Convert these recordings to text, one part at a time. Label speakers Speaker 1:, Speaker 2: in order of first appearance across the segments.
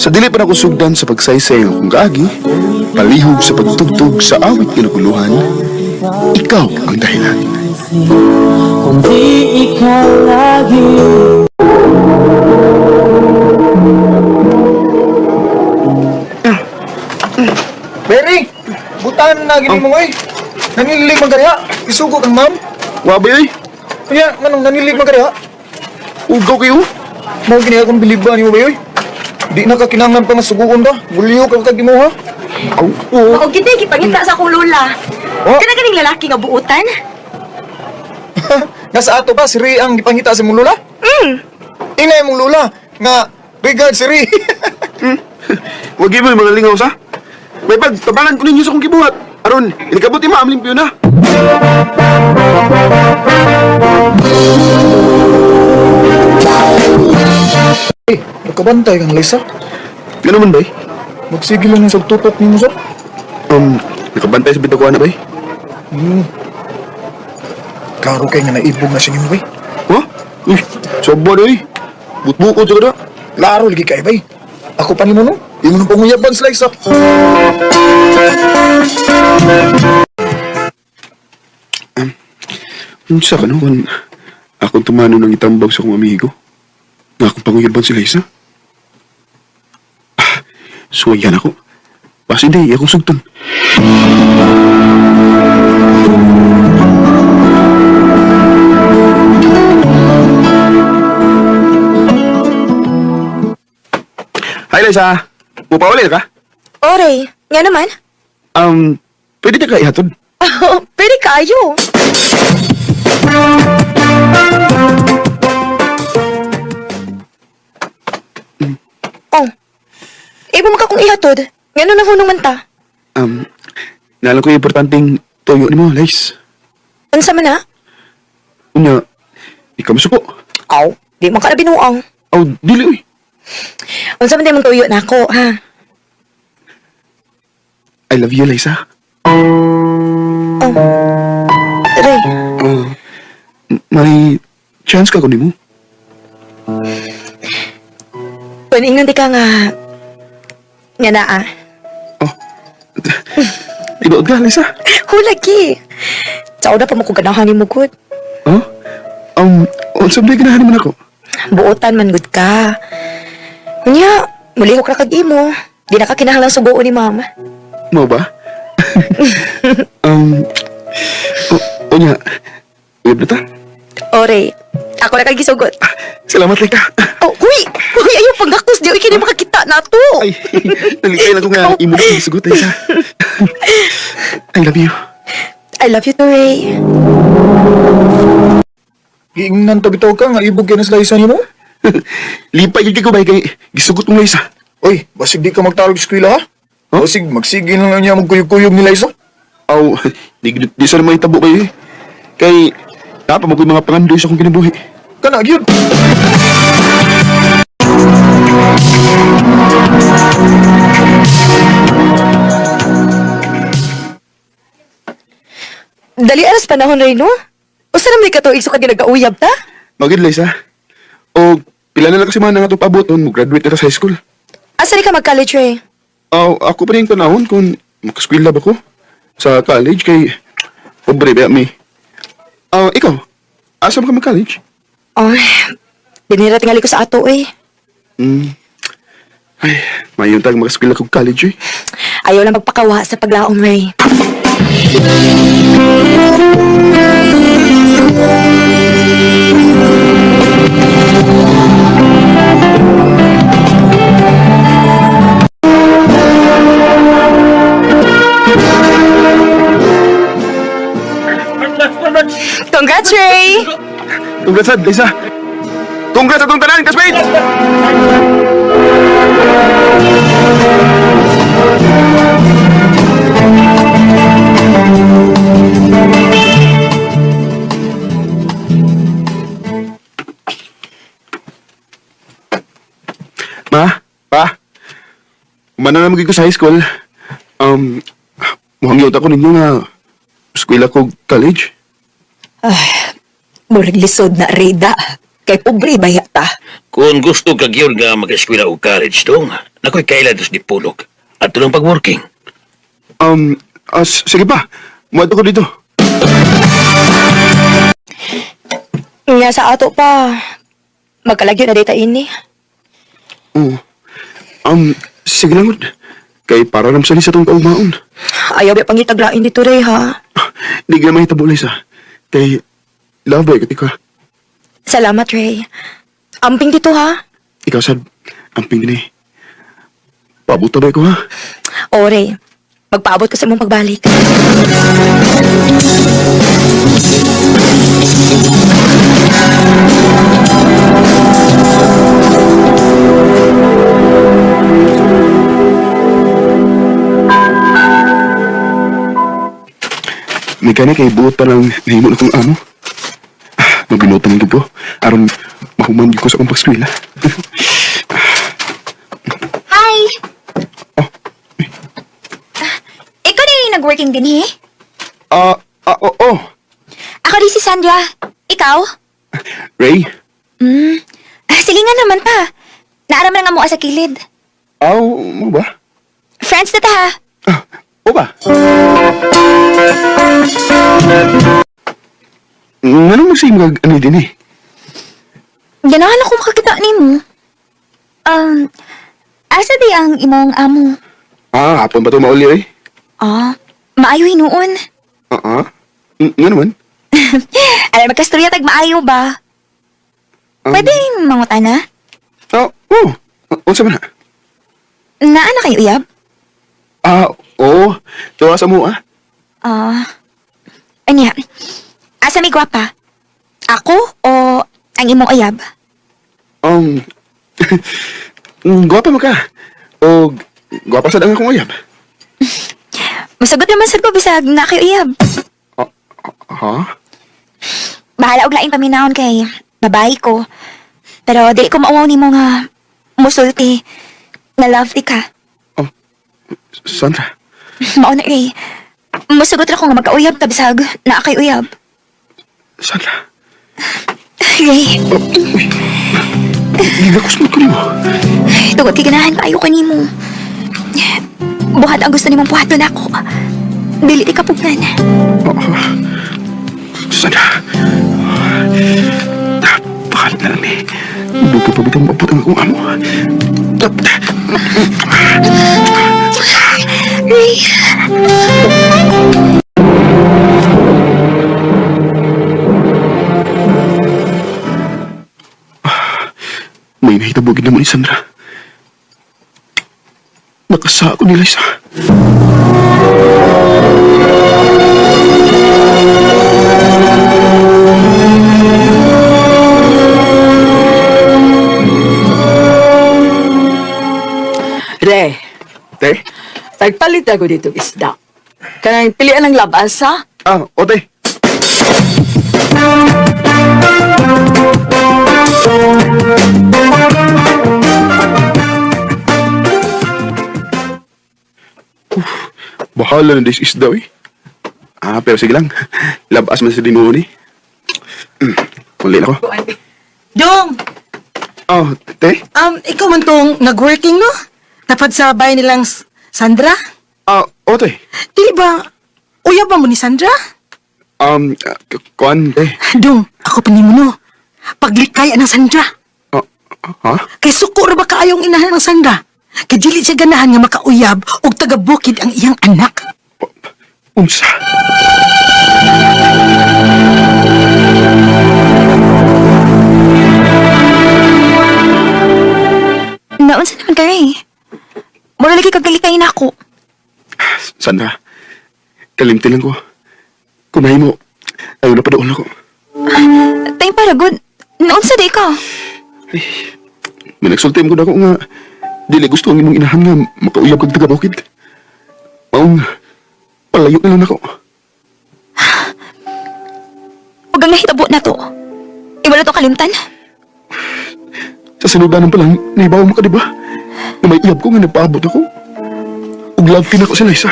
Speaker 1: Sa dili pa nakusugdan sa pagsaysay ang akong kaagi, palihog sa pagtugtog sa awit nga naguluhan, ikaw ang dahilan.
Speaker 2: Kung di ikaw lagi.
Speaker 3: Berry, butan na gini mo oy. Nanililig man kaniya. Isugo kang ma'am.
Speaker 1: Wabay oy,
Speaker 3: Kanya nganong nanilig man kaniya?
Speaker 1: ugaw kayo.
Speaker 3: Mao gini akong biliban nimo ba oy? Di na ka kinahanglan pa nga suguon ba? Muliyo ka kag imo ha.
Speaker 1: Aw, oo.
Speaker 4: O gid gipangita sa akong lola.
Speaker 3: Oh.
Speaker 4: Kana ganing lalaki nga buutan?
Speaker 3: Nga sa ato ba si Ray ang gipangita sa imong lola? Inay mong lola nga regard si Ray.
Speaker 1: Wag mo mga lingaw sa. May pag tabangan ko ninyo sa akong gibuhat. Aron, inikabot ni ma'am limpyo na.
Speaker 3: Eh, nagkabantay kang Lisa.
Speaker 1: Gano man bay?
Speaker 3: Magsige lang yung sagtutok nimo sir.
Speaker 1: Nakabantay sa bitakuan na bay?
Speaker 3: Klaro kay nga naibog na siya nimo bay.
Speaker 1: Ha? Uy, sobra oy. Butbukod sa kada.
Speaker 3: Klaro lagi kay bay. Ako pa nimo no. Imo nang panguyaban si Liza.
Speaker 1: Unsa ka no kung akong tumano ng itambag sa akong amigo? Nga akong panguyaban si Liza? Ah, suwayan ako. Basta hindi, akong sugton. Hi, Liza. Mupauli na ka?
Speaker 4: Oray, nga naman.
Speaker 1: Pwede na ka ihatod?
Speaker 4: Pwede kaayo. Oh. Ibo man ka kong ihatod. Ngano nang hunong man ta?
Speaker 1: Naalam ko yung importanteng tuyo ni mo, Liz.
Speaker 4: Unsa man na?
Speaker 1: Unya, di ka masuko.
Speaker 4: Aw, di man ka na binuang.
Speaker 1: Aw, dili uy.
Speaker 4: Unsa man mong tuyo nako, ha?
Speaker 1: I love you, Liza.
Speaker 4: Oh. Ray,
Speaker 1: Oh, may chance ka ko nimo.
Speaker 4: paningnan di ka nga nga naa.
Speaker 1: Oh. Tinuod ka, Liza.
Speaker 4: Hulagi. Sa una pa mo ko ganahan nimo gud.
Speaker 1: Oh? Unsa ba ganahan man ako?
Speaker 4: Buotan man gud ka. Unya, mulihok ra kag imo. Di na ka kinahanglan sugoon ni mama.
Speaker 1: Mo ba? um, oh, unya, uyab na ta.
Speaker 4: Ore, ako na kag gisugot.
Speaker 1: Salamat, Lika.
Speaker 4: Oh, huy! Huy, ayaw panggakos di oy kini makakita na to.
Speaker 1: Ay, nalikay lang ko nga imo na kong sugot, Liza. I love you.
Speaker 4: I love you too, Ray.
Speaker 3: Giingnan to bitaw ka nga ibog kay na si Liza nimo.
Speaker 1: Lipay gyud ko bay kay gisugot mong Liza.
Speaker 3: Oy, basig di ka magtarog sa eskwela ha?
Speaker 1: Huh?
Speaker 3: Basig magsige na lang niya magkuyog-kuyog ni Liza.
Speaker 1: Aw, di, di sa naman itabo kayo eh. Kay, napa mo ko yung mga pangandoy sa akong kinabuhi.
Speaker 3: Kana gyud.
Speaker 4: Dali aras panahon, Ray, no? Usa naman ka tuig sukad nga nagauyab ta?
Speaker 1: Magid, Liza. O, pila na lang kasi mga nga itong paabot mo graduate na ta sa high school.
Speaker 4: Asa ni ka mag-college, Ray?
Speaker 1: Aw, ako pa rin yung panahon kung makaskwela ba ko sa college kay pobre ba mi. Aw, ikaw, asa mo ka mag-college?
Speaker 4: Oh, dinira tingali ko sa ato, eh.
Speaker 1: Hmm. Ay, mayon tag makaskwela kog college eh.
Speaker 4: Ayaw lang magpakawa sa paglaom, Ray. Congrats, Ray!
Speaker 1: Congrats, sad, Liza. Congrats atong tanan, classmates! Ma, pa, umana na magiging ko sa high school. Um, muhang ako ninyo nga eskwela ko college.
Speaker 4: Murag lisod na, Reda. Kay pobre ba yata?
Speaker 5: Kung gusto ka gyud nga mag-eskwela o college dong, Nakoy kaila dos di pulog. At tulong pag-working.
Speaker 1: Sige pa. Muadto ko dito.
Speaker 4: Nga sa ato pa, magkalagyo na data ini.
Speaker 1: Oo. Sige lang, gud. Kay para nam sa sa tong kaumaon.
Speaker 4: Ayaw ba pangitaglain dito, Ray, ha?
Speaker 1: Di ka mahitabo, Liza. Kay, love boy, kati ka.
Speaker 4: Salamat, Ray. Amping dito, ha?
Speaker 1: Ikaw, sad, ang pingin eh. Pabuta ba ko, ha?
Speaker 4: O, Ray. Magpaabot ka sa imong pagbalik.
Speaker 1: May kani kay buot pa lang nahimo na kong amo. Ah, Mabinutan ng ko. Aron mahuman gyud ko sa akong pagskwela.
Speaker 6: Hi!
Speaker 1: Oh.
Speaker 6: Ikaw na yung nag-working din, eh?
Speaker 1: Ah, ah, oo. Oh,
Speaker 6: Ako rin si Sandra. Ikaw?
Speaker 1: Ray,
Speaker 6: Ah, sige nga naman pa. Naaraman nga mo sa kilid.
Speaker 1: aw, mo ba?
Speaker 6: Friends na ta, ha?
Speaker 1: Ah, o ba? Nganong magsimag ano din eh?
Speaker 6: Ganahan ako makakita ni mo. Asa di ang imong amo?
Speaker 1: Ah, hapon ba ito mauli eh?
Speaker 6: Ah, maayo hinuon.
Speaker 1: Ah, ah. Nga naman.
Speaker 6: Alam, magkastorya tag maayo ba? Pwede mangutana?
Speaker 1: Ah, oo. Oh, unsa man na?
Speaker 6: Naa na kayo uyab?
Speaker 1: Ah, oo. Tuwa sa mo ah.
Speaker 6: Ah, anya, asa may gwapa? Ako o ang imong uyab?
Speaker 1: Gwapa mo ka. O, gwapa sad ang akong uyab.
Speaker 6: Masagot naman sad ko bisag na kayo uyab.
Speaker 1: Ah, ha?
Speaker 6: Bahala og laing paminahon kay babae ko. Pero dili ko mauwaw nimo nga musulti na love di ka.
Speaker 1: Oh, Sandra.
Speaker 6: Mao na Ray. Musugot ra ko nga magkauyab ta bisag naa kay uyab.
Speaker 1: Sandra.
Speaker 6: Ray,
Speaker 1: Oh, uy. Gigakos mo ko nimo.
Speaker 6: tugod kay ganahan kaayo kanimo. Buhat ang gusto nimong buhaton nako. Dili di ka pugnan.
Speaker 1: Oh, Sandra. Pakalit na lang eh. Dugo pa bitang maabot ang akong amo.
Speaker 6: Ray.
Speaker 1: May nahitabogin naman ni Sandra. Nakasa ako ni Liza.
Speaker 7: Re,
Speaker 1: Te?
Speaker 7: tagpalit ako dito isda. Kanang pilian ng labas, ha?
Speaker 1: Ah, o te. Uf, bahala na this isda eh. Ah, pero sige lang. Labas man sa dinuon eh. Uli na ko.
Speaker 8: Dong,
Speaker 1: Oh, te?
Speaker 8: ikaw man tong nag-working, no? Tapad sa bahay nilang Sandra?
Speaker 1: Ah, o te.
Speaker 8: Dili ba, uyab ba mo ni Sandra?
Speaker 1: Kuan, te.
Speaker 8: Dong, ako pa nimo, no? Paglikay ang Sandra.
Speaker 1: Ah, ha?
Speaker 8: Kay suko ra ba kaayong inahan ng Sandra? Kay dili siya ganahan nga makauyab og taga-bukid ang iyang anak.
Speaker 1: Unsa?
Speaker 6: Naunsa naman ka Ray? Mura lagi kag galikay nako.
Speaker 1: Sandra, kalimti lang ko. Kunay mo, ayaw na pa doon ako.
Speaker 6: Time para good. Naunsa di ka?
Speaker 1: May nagsulti mo ko na ako nga, dili gusto ang imong inahan nga makauyab kag taga-bukid. Maong, palayo na lang ako.
Speaker 6: Huwag ang nahitabo na to. Iwala to kalimtan.
Speaker 1: Sa sinudanan pa lang, naibaw mo ka, di ba? Na may uyab ko nga nagpaabot ako. Ug love kin ako si Liza.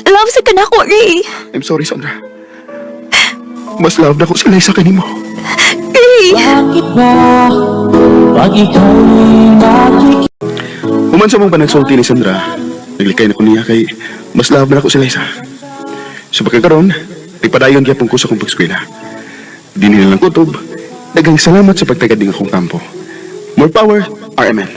Speaker 6: Love sa ka nako, Ray.
Speaker 1: I'm sorry, Sandra. Mas love na ako si Liza kanimo.
Speaker 6: Ray!
Speaker 2: Bakit ba pag ikaw'y nakikita
Speaker 1: Human sa mong panagsulti ni Sandra, naglikay na ko niya kay mas love na ako si Liza. Sa pagkakaroon, nagpadayon gyapon ko sa akong pagskwela. Di nila lang kutob, daghang salamat sa pagtagad ning akong kampo. More power, RMN.